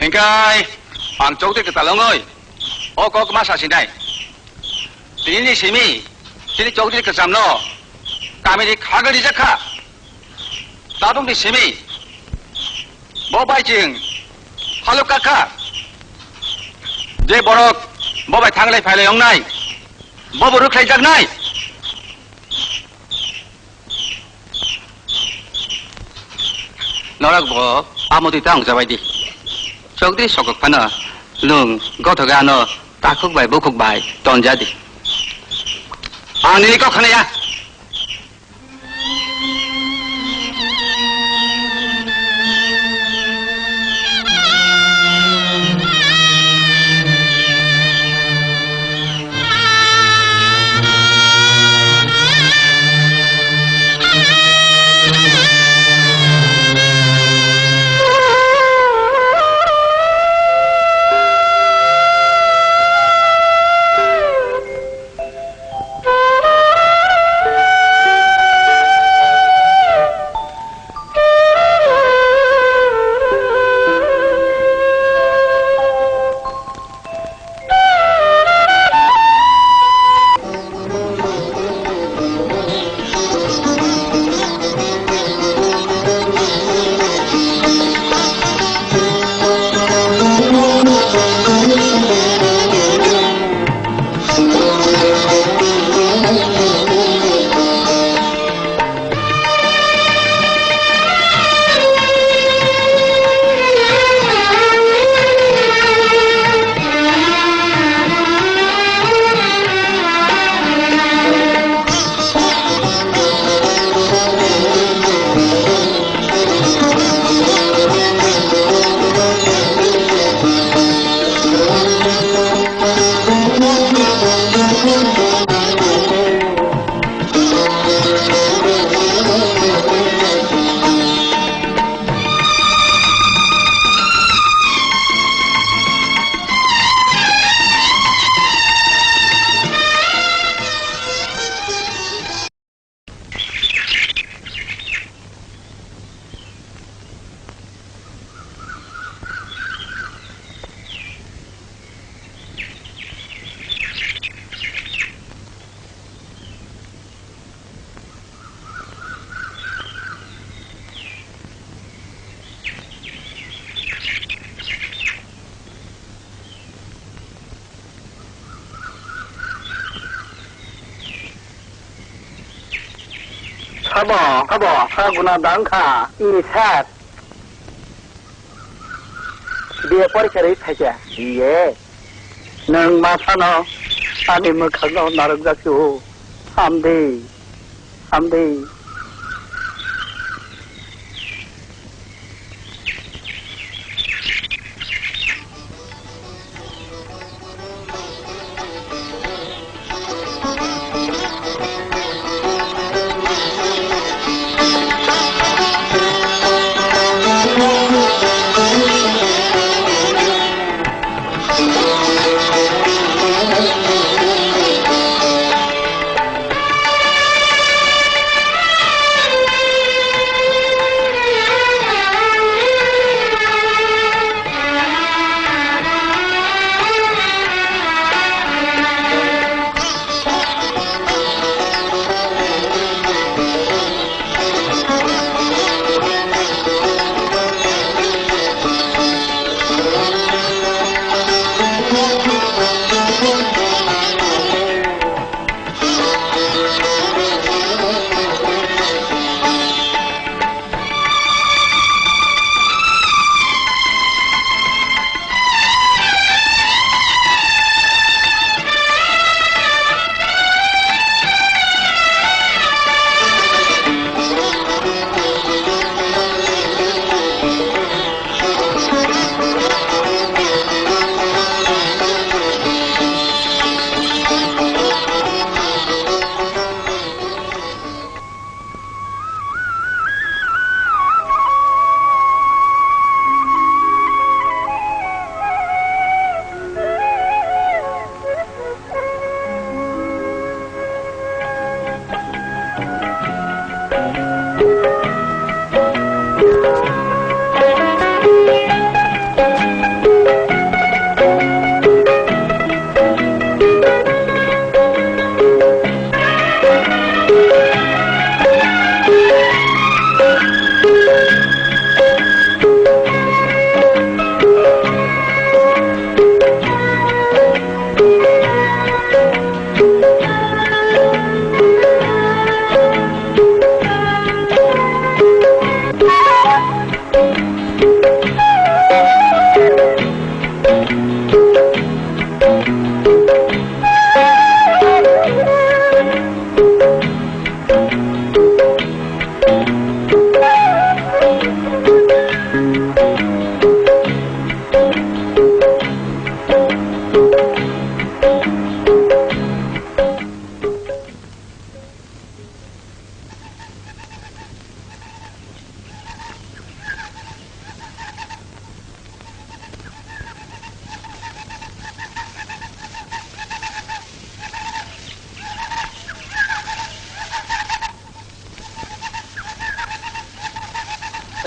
Hingkai ang chokdri kwtal wngwi o kok ma sasinai. Tini ni simi chini chokdri kwchamno kamini khagwi rijak kha. Tabukni simi bo bai chwng halok kha kha. Je borok bo bai thanglai phailai wngnai, bo bo rwkhlaijaknai. Norok bo amotwi ta wngjabai di. Chokdri sokok phano nwng gothoga ano takhuk bai bukhuk bai tonja di. Ang nini kok khanaya. Abo, abo, ha guna dang kha. Ini sat. Biye porikha rwi phaikha. Biye. Nwng ma phano ani mwkhangno narwkjak si o. Hamdi. Hamdi.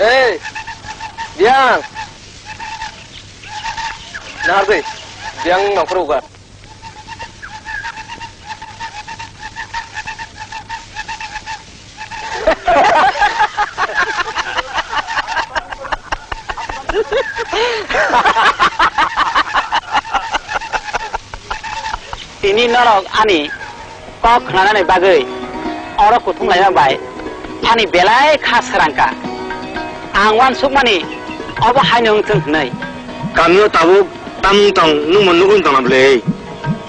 Ei, Biang. Nahar dei, Biang nongkhor uga. Tini norok ani kok khnanani bagwi oro kuthum laima bai ani belai kha srangkha. Ang uansukmani obo haino wng thung hwnwi. Kamio tabuk tamung tong nungmo nugwi tongna bwle?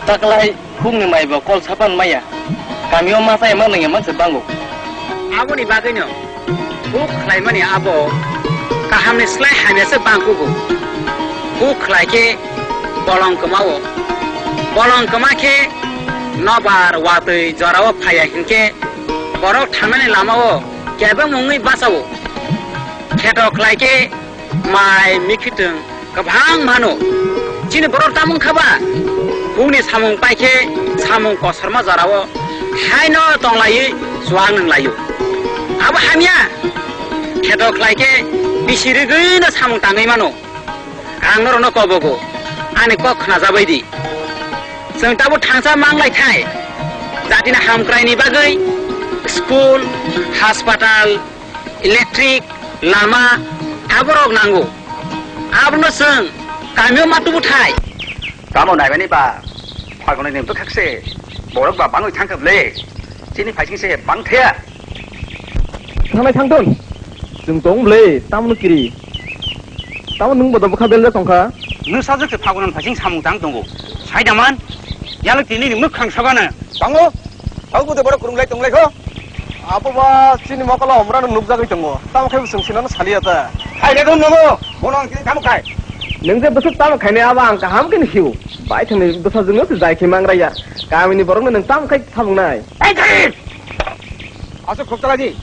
Taklai khukni maibo kol sapan maya. Kamio masa ema nangya manse bango. Aboni bagwino huk khlaimani abo kahamni slai hamyasa bangkugo. Huk khlai khe bolong kwmao. Bolong kwma khe nobar watwi jorao phaiya hinkhe borok thangnani lamao kebeng wngwi bachao. Kheto khlai khe mai mikhitwng kwbang mano. Chini borok tamung kha ba? Bungni samung pai khe samung kosorma jorao haino tonglaiwi chuak nung laio. Abo hamya. Kheto khlai khe bisi rigwino samung tangwi mano. Ang norokno kobogo, ani kok khnajabai di. Chwng tabuk thangsa manglai thai. Jatini hamkraini bagwi school, hospital, electric, lama, aborok nango. Abono chwng kamio ma tubu thai. Tamo naimani ba, phagunai nim to khakse, borok ba bangwi thangkha ble, chini phaising se bang thaya. Thangnai thangthun. Chwng tong bwle, tamno kiri. Tamo nwng bodo bwkha beljak tongkha. Nwng sajwk se Phagunan phaising samung tang tongo. Saidaman, yalwk tini ni mwkhang sogana. Tango, tau bwtwi borok kwrwnglai tonglai kho. Abo ba chini mokolo omrano nukjagwi tongo. Tamo khe bo chwng sinano saliya ta. Hai le dong nogo, bono ang tini tamo khai. Nwng je bwswk tamo khainai abo ang kaham khe nukhiu. Bai thangni bwsajwkno se jai khe mangraiya. Kamini borokno nwng tamo khai thamungnai. Hai kari! Aswk khuk chalai di.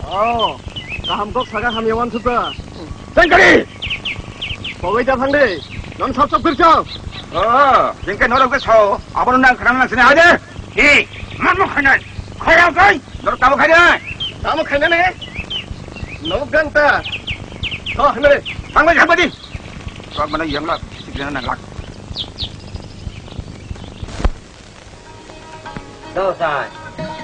Oh, kaham kok saga hamya wan thuta. Tengkari! Pogoi da thang de. Non sap sap kir chao. Oh, jengke norok ke sao. Abono nang khana nang sini aja. Hi, man mo khainai. Khaya kai. Norok tamo khainai. Tamo khainai ne. Nok ganta. So hne. Thang bai thang bai di. Sok mana yang la. Sikna nang lak. Dosai,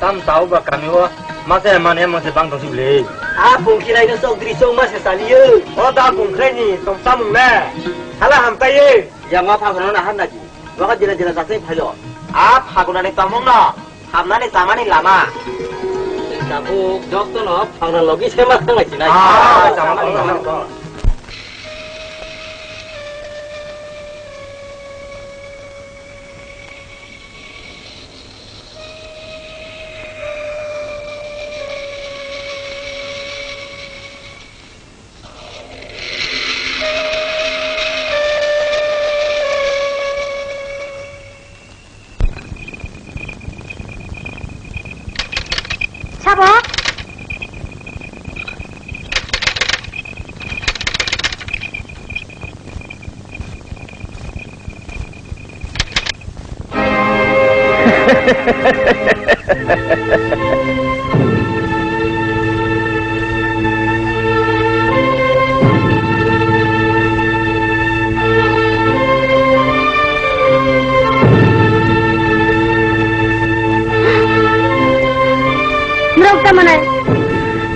tam tau ba kami o, masa mane masa bang tong sibli. A bung khilai no sok dri sok masa saliyo. O da bung khilai ni tong samung le. Hala ham tai ye. Yang ma pha kono na ham na ji. Waka jila jila jasai phailo. A pha kono ni tamung no. Hamnani chamani lama. Tabuk joktono phangna logi sema thanglai sinai. Ah, chamani lama. Sabo? Norok tamo nai?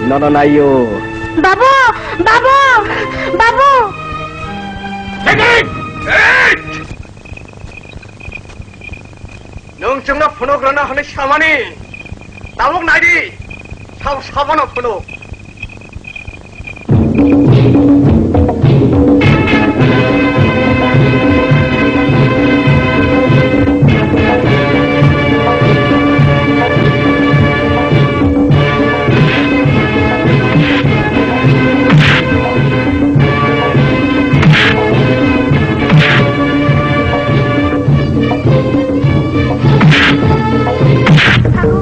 Nono naio. Babu! Babu! Babu! Hey! Hey! Nwng chwngno phunuk rwna hwnwi samani, tabuk naidi, sabo sabono phunuk. Thago,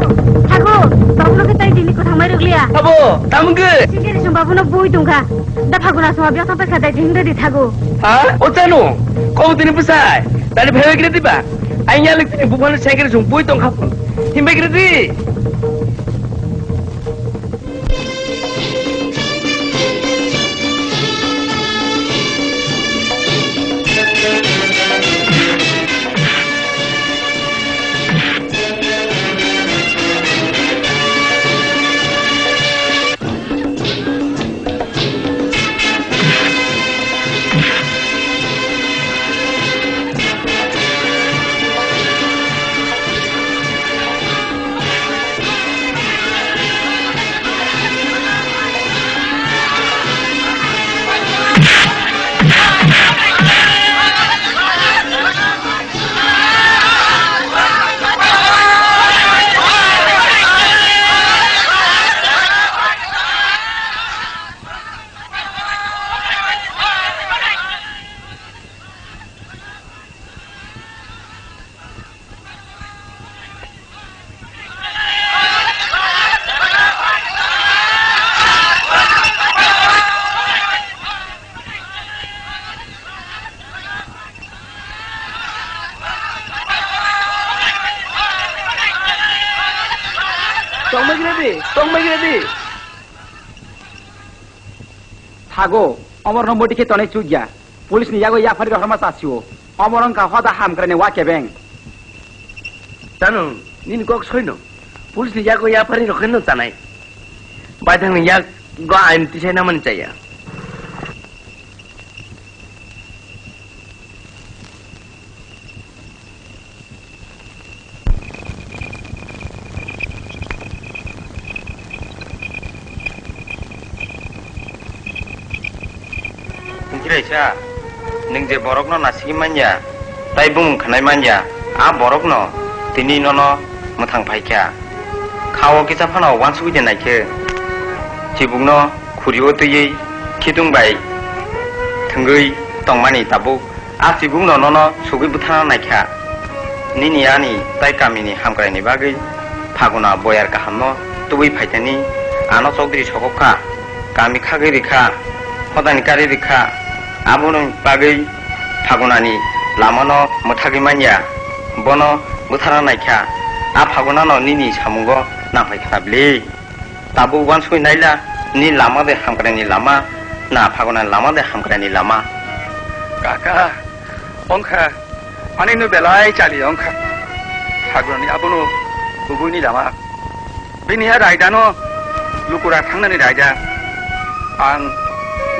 thago, tongno khe tai tini kwthang mai rwgliya. Abo, tamo khe? Singkiri sung babuno bui tongkha. Da phaguna sung biya tong paikha dai jing dadi thago. Ha? O tano? Kau tini bwsai? Tani phaibai kre diba? Ang yalik tini buphano sengkiri sung bui tongkha. Himbai kre di. Tongmai gre di, tongmai gre di. Thago, omorno modi khe tonwi chukya. Police ni yago yaphari rohorma chasio. Omor wngkha hoda hamkraini wa kebeng. Tano, nini kok soino. Police ni yago yaphari rokheno chanai. Baithang ni yago ain tisai namani chaya. Kaisa, nwng je borokno nasigwi manya, tai bumung khnai manya, a borokno tini nono mwthang phaikha. Kha-o kisa phano uansugwi de naikhe, chibukno khuri-o twiwi khitung bai thwngwi tongmani tabuk a chibukno nono sugwi butharna naikha. Nini ani tai kamini hamkraini bagwi Phaguna boyar kahamno tubui phaithani ano chokdri sokok kha. Kami khagwi rikha, hodani kari rikha, aboni bagwi Phagunani lamano mwthagwi manya, bono butharna naikha, a Phagunano nini samungo nangphai kha bli. Tabuk uansugwi naila, ni lama de hamkraini lama, na Phagunani lama de hamkraini lama. Kaka, ongkha, ani no belai chali ongkha. Phagunani abono kubuini lama. Bini a raidano lukura thangnani raida. Ang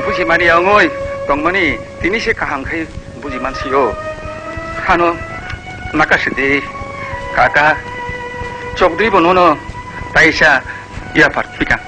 bujimani ongoi tongmani tini se kaham khai bujiman sio. Hano makasidi kaka chokdri bonono taisa yapar pika.